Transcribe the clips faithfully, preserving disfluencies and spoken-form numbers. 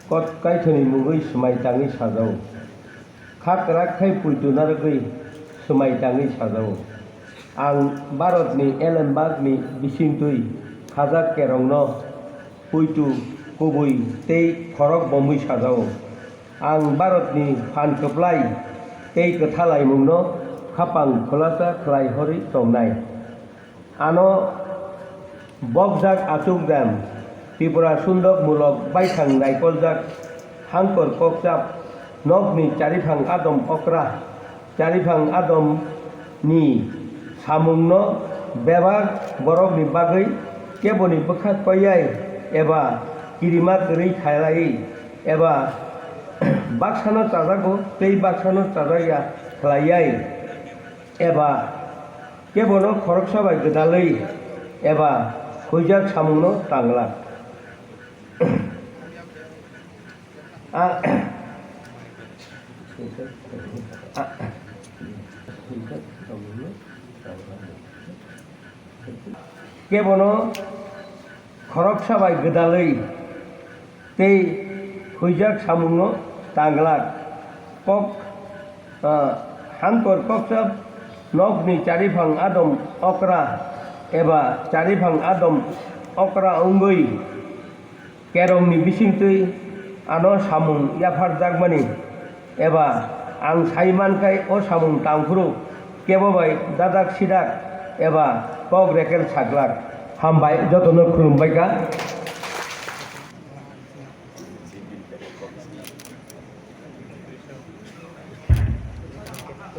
Kot Kaithoni mungwi swmai tangwi sajao. Kha kwrak khai puitu narwgwi swmai tangwi sajao. Ang Bharatni elembakni bisingtwi khajak kerongno puitu kubui tei khorok bomwi sajao. Ang Bharatni phan kwplai tei kwthalaimungno khapang khulasa khlai horwi tongnai. Ano bokjak achukjak Tripura sundok mulok baithang naikoljak hangkor kokchap nokni chariphang adom okra, chariphang adom ni samungno bebak borokni bagwi keboni bwkha koyai eba kirima kwrwi khalai eba baksano chajago tei baksano chajakya khlaiyai eba kebono khoroksa bai gwdalwi eba huijak samungno tanglak. A-, a-, kebono khoroksa bai gwdalwi tei huijak samungno tanglak. Kok, ah, hangkor koksa nokni chariphang adom okra eba chariphang adom okra wngwi kerongni bisingtwi ano samung yapharjakmani eba ang sai mankhai o samung tangphuru kebo bai dadak sidak eba kok rekel saglak. Hambai, jotono khulumbai kha.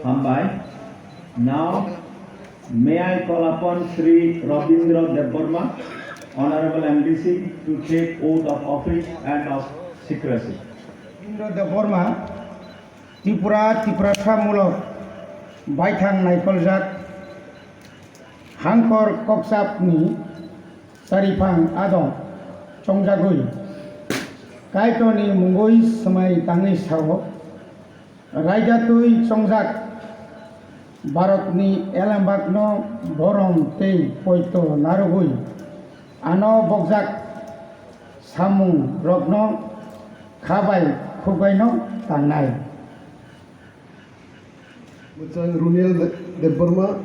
Hambai. Now, may I call upon Shri Rabindra Debbarma, Honorable M D C, to take oath of office and of secrecy. Rabindra Debbarma, Tripura, Tiprasa mulok, baithang naikoljak, hangkor kokchapni chariphang adong chongjagwi, Kaitorni mungwi swmai tangwi sao, raida twi chongjak Bharatni elembakno borom tei poito narwgwi ano bokjak samung rokno kha bai khukbaino tangnai. Mwchang Runiel De-, Debbarma,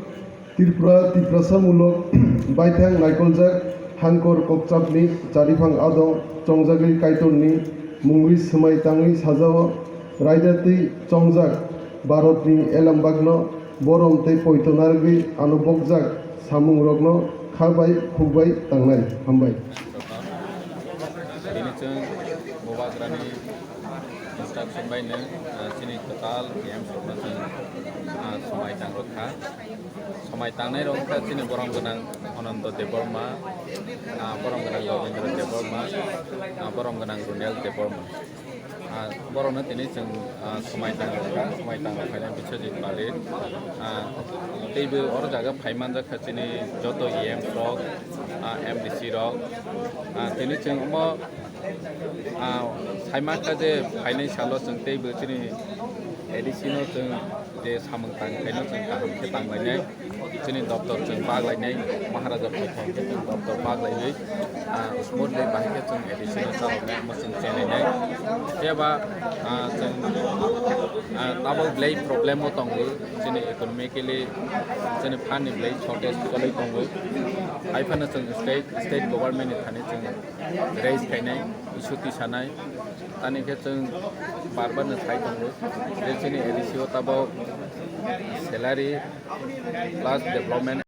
Tripura, Tiprasa mulok, baithang naikoljak, hangkor kokchapni chariphang adong chongjagwi Kaitorni mungwi swmai tangwi sajao, raida twi chongjak Bharatni elembakno borom tei poito narwgwi ano bokjak samungrokno kha bai khuk bai tangnai. Hambai. Tini chwng Bubagrani instruction bai no, ah, chini kwtal K M rokno chwng, ah, swmai tang rwkha. Swmai tangnai rok wngkha chini borom gwnang Anando Debbarma, ah, borom gwnang Rabindra Debbarma, ah, borom gwnang Runel Debbarma. Ah, borokno tini chwng, ah, swmai tang rwkha, swmai tang rwkha Biswajit Palit. Ah, teibo oro jaga phai manjak kha chini joto E M rok, ah, M D C rok. Ah, tini chwng omo Ah, sai mankha je phainai salo chwng teibo chini A D C no chwng je samung tang khaino chwng kaham khe tanglainai, chini doptor chwng baglainai, Maharaja phaikha hwnkhe chwng doptor baglaiwi, ah, smoothly bahai khe chwng A D C no chaloknai, omo chwng chenainai. Phiya ba, ah, chwng, ah, tabok belai problem o tongo, chini economically, chini phan ni belai shortage kwlai tongo. Hai phano chwng state, state government ni thani chwng raise khainai, issue tisanai. Tani khe chwng bar bar no sai tongo je chini A D C o tabok salary plus development.